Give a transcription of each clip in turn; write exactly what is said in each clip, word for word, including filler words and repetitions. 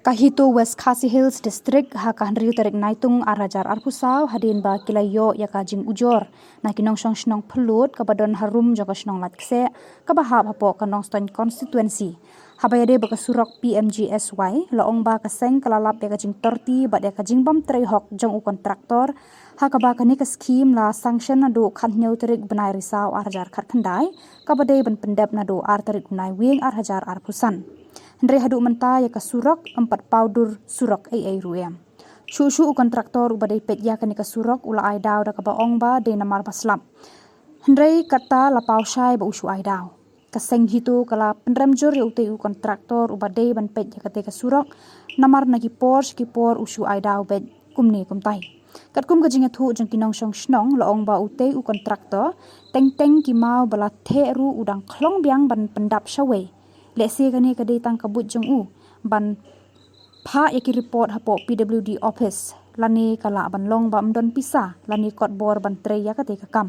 Ka HITO West Khasi Hills District ha ka hynriew tarik Naitung ar hajar arphew saw hadien ba ki la ïoh ïa ka jingujor na ki nongshong shnong Phyllud kaba don harum jong ka shnong Laitkeseh kaba hap hapoh ka Nongstoiñ constituency. Haba ïadei bad ka surok P M G S Y la ong ba ka seng ka la lap ïa ka jingtorti bad ïa ka jingbym trei hok jong u kontraktor, ha kaba kane ka skhim la sanction naduh khathynñiew tarik bnai Risaw ar hajar khatkhyndai, kaba dei ban pyndep naduh ar tarik u Naiwieng ar hajar arphew san. Hynrei haduh mynta ïa ka surok ym pat paw dur surok ei ei ruh em. Shuh shuh u kontraktor uba dei peit ïa kane ka surok u la ai daw da kaba ong ba dei namar ba slap. Hynrei kata la paw shai ba u shu ai daw. Ka seng HITO ka la pynrem jur ïa utei u kontraktor uba dei ban peit ïa katei ka surok, namar na ki por sha ki por u shu ai daw beit kumne kumtai. Katkum ka jingïathuh jong ki nongshong shnong la ong ba utei u kontraktor teng teng ki maw ba la theh ruh u dang khlong biang ban pyndap shawei. Lehse kane ka dei tang ka buit jong u ban phah ïa ki report hapoh P W D office, lane ka lah ban long ba ym don pisa lane kot bor ban trei ïa katei ka kam.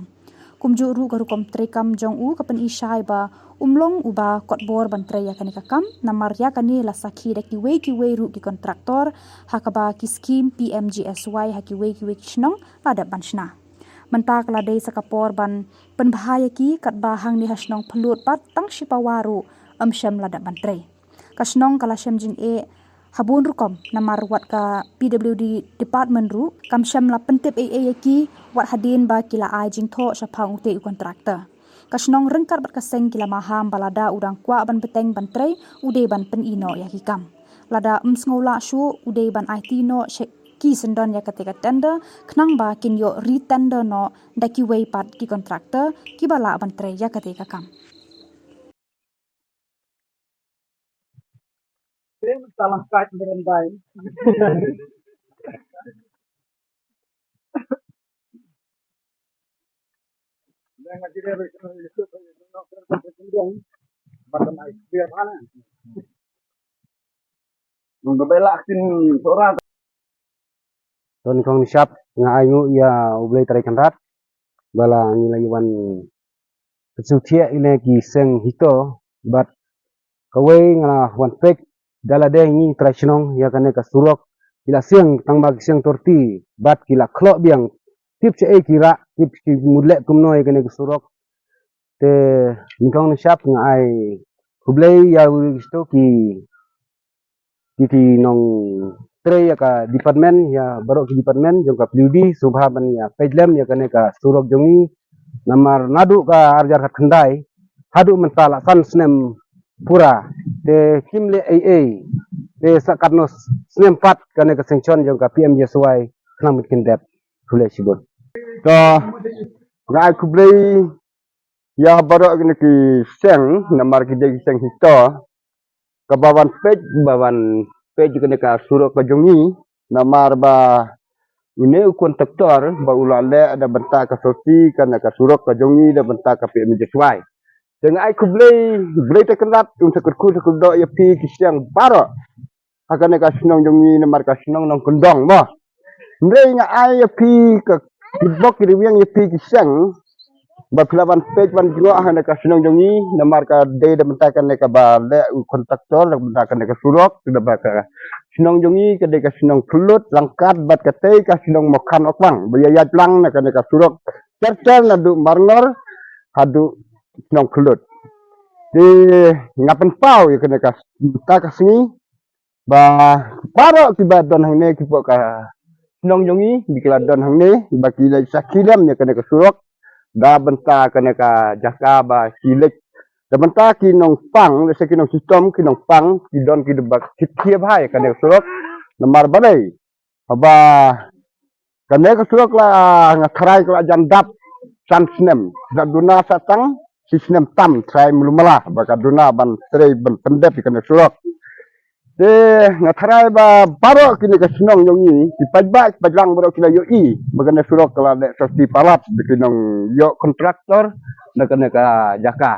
Kumjuh ruh ka rukom trei kam jong u ka pyni shai ba um long uba kot bor ban trei ïa kane ka kam, namar ïa kane la sakhi da kiwei kiwei ruh ki kontraktor ha kaba ki skhim P M G S Y ha kiwei kiwei ki shnong la dep ban shna. Mynta ka la dei sa ka por ban pynbha ïa ki katba hangne ha shnong Phyllud pat tang shipawa ruh ym shym la dep ban trei. Ka shnong ka la shem jingeh ha bun rukom namar wat ka P W D department ruh kam shym la pyntip ei ei ïa ki wat hadien ba ki la ai jingthoh shaphang utei u kontraktor. Ka shnong ryngkat bad ka seng ki la maham ba lada u dang kwah ban bteng ban trei u dei ban pyni noh ïa ki kam. Lada ym sngew lah shuh u dei ban aiti noh sha ki syndon ïa katei ka tender khnang ba kin ïoh re-tender noh da kiwei pat ki kontraktor kiba lah ban trei ïa katei ka kam. Don kong nishap nga ai nguh ïa U Blei Trai Kynrad ba la ngi la ïa wan pynsuhthiah ïa kine ki seng HITO bad kawei nga la wan peit da lade ngi trai shnong ïa kane ka surok ki la siang tang ba ki siang torti bad ki la khlok biang tip shaei ki rah tip ki mut leh kumno ïa kane ka surok. Te nyngkong nishap nga ai khublei ïa u to ki ki ki nongtrei ïa ka department ïa baroh ki department jong ka P W D sngewbha ban ïa peit lem ïa kane ka surok jong ngi namar naduh ka ar hajar khatkhyndai haduh mynta la san snem pura te kim leh ei ei te sa katno snem pat kane ka sanction jong ka P M G S Y khnang ban pyndep. Khublei shibun. To nga ai khublei ïa baroh kine ki seng namar ki dei ki seng HITO kaba wan peit ba wan peit kane ka surok ka jong ngi namar ba une u kontraktor ba u la leh da bynta ka sopti kane ka surok ka jong ngi da bynta ka P M G S Y. Te nga ai khublei, Blei Trai Kynrad un sa kyrkhu sa kyrdoh ïa phi ki seng baroh ha kane ka shnong jong ngi namar ka shnong nongkyndong mo. Hynrei nga ai ïa phi ka ki bok ki riewïang ïa phi ki seng ba phi la ban peit ban jngoh ha kane ka shnong jong ngi namar ka dei da bynta kane kaba leh u kontraktor da bynta kane ka surok da ba ka shnong jong ngi ka dei ka shnong Phyllud ryngkat bad katei ka shnong Mawkhan Okbang ba ïa ïaid lang na kane ka surok ter ter naduh Marngor haduh shnong Phyllud. Te nga pynpaw ïa kane ka, ka sngi ba baroh kiba don hangne kiba ka shnong jong ngi ba ki la don hangne ba ki la sakhi lem ïa kane ka surok da bynta kane ka jaka ba ki leit da bynta ki nongpang lehse ki nongshitom ki nongpang ki don ki ba ki thiah bha ïa kane ka surok namar balei haba kane ka surok la nga tharai ka la jan dap san snem da duna sa tang shi snem tam tharai mlu mala ba ka duna ban trei ban pyndep ïa kane ka surok. Te nga tharai ba baroh kine ka shnong jong ngi ki paidbah ki paidlang baroh ki la ïohi ba kane ka surok ka la leh sopti palat da ki nongïoh kontraktor na kane ka jaka.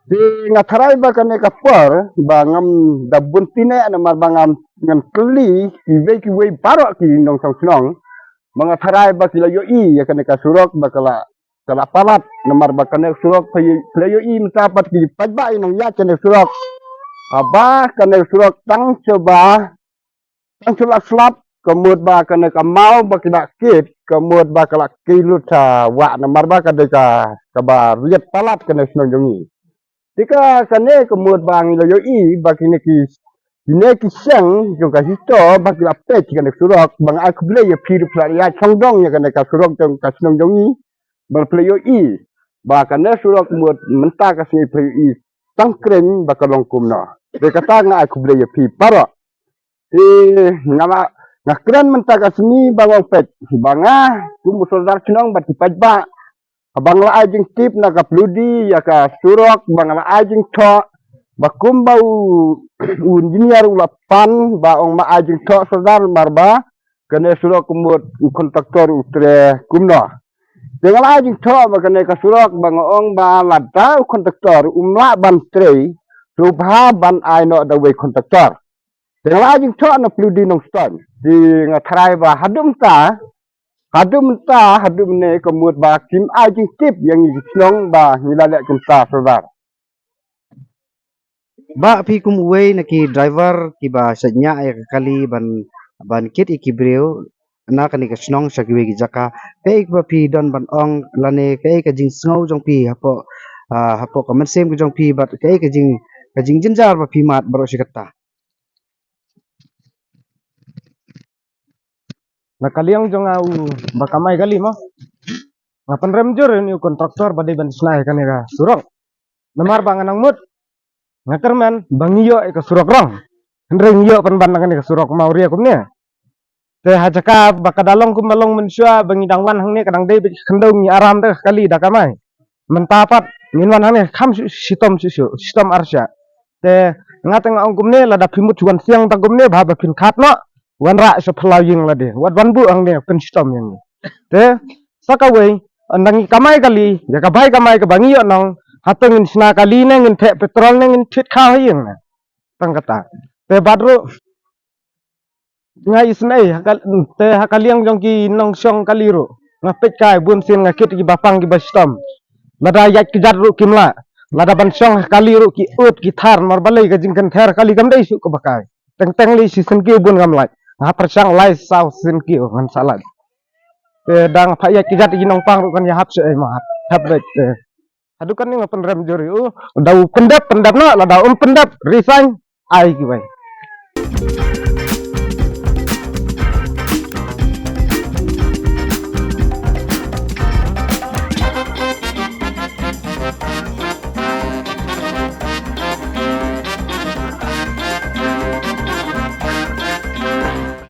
Te nga tharai ba kane ka por ba ngam da bun pyneh namar ba ngam ngan kylli kiwei kiwei baroh ki nongshong shnong ba nga tharai ba ki la ïohi ïa kane ka surok ba ka la ka la palat namar ba kane ka surok phi la ïohi mynta pat ki paidbah nongïaid kane ka surok. Haba kane ka surok tang shuwa ba tang shu la slap, ka mut ba kane ka maw ba ki la kit, ka mut ba ka la kit lut sha wah namar ba ka dei ka, kaba riat palat kane shnong jong ngi. Te ka kane ka mut ba ngi la ïohi ba kine ki, kine ki seng jong ka history ba ki la peit kane ka surok, ba nga ai khublei ïa phi ruh phi la ïa shong dong ïa kane ka surok jong ka shnong jong ngi. Ba phi la ïohi ba kane surok mut mynta ka sngi phi la ïohi tang kren ba ka long kumno. Te kata nga ai khublei ïa phi baroh. Te nga la, nga kren mynta ka sngi ba nga peit ba nga kum u sordar shnong ba ti peit ba, ba nga la ai jingtip na ka phludi ïa ka surok, ba nga la ai jingthoh ba kumba u, u engineer u la pan ba ong ma ai jingthoh sordar mar ba kane surok ka mut u kontraktor u tre kumno. Te nga la ai jingthoh ba kane ka surok ba nga ong ba lada u kontraktor um lah ban trei, to bha ban ai noh da wei kontraktor. Te nga la ai jingthoh na phludi Nongstoiñ. Te nga tharai ba haduh mynta, haduh mynta, haduh mynne ka mut ba kim ai jingtip ïa ngi ki shnong ba ngi la leh kumta sordar. Bah, phi kum uwei na ki driver kiba shait ñiah ïa ka kali ban, ban kit ïa ki briew na kane ka shnong sha kiwei ki jaka, kaei ba phi don ban ong lane kaei ka jingsngew jong phi hapoh, ah, hapoh ka mynsiem ka jong phi bad kaei ka jing, ka jingjynjar ba phi mad baroh shi katta? Na ka liang jong nga u ba kamai kali mo, nga pynrem jur ïa une u kontraktor ba dei ban shna ïa kane ka surok. Namar ba nga nang mut, nga kyrmen ba ngi ïoh ïa ka surok rong, hynrei ngi ïoh pynban na kane ka surok mawria kumne. Te ha jaka ba ka da long kumba long mynshuwa ba ngi dang wan hangne ka dang dei bad ka khyndew, ngi aram da ka kali da kamai. Mynta pat ngin wan hangne kham shu-, shitom shu shu, shitom arshah. Te nga te nga ong kumne, lada phi mut shu wan siang tang kumne bha ba phin khat noh, wanrah sha phyllaw ïing lade, wat wan buh hangne pynshitom ïa ngi. Te sa kawei, ynda ngi kamai kali ïa ka bai kamai kaba ngi ïoh nong, hato ngin shna kali ne ngin theh petrol ne ngin thied khaw ha ïing ne? Tang kata. Te bad ruh nga isynei ha ka, te ha ka liang jong ki nongshong kali ruh nga peit kai bun sien nga kit kiba pang kiba shitom. Lada ïaid kjat ruh kim lah. Lada ban shong ha kali ruh ki ud ki thar, namar balei, ka jingkynther kali kam dei shuh kaba kai. Teng teng lei shi sien ki bun kam lait. Nga pyrshang lai saw sien ki ngan sa lait. Te dang pha ïaid kjat ki nongpang ruh kan ïahap shuh ei ma hap. Hap beit te. Haduh kane nga pynrem jur ïa u. Da u pyndep pyndep noh, lada um pyndep resign ai kiwei.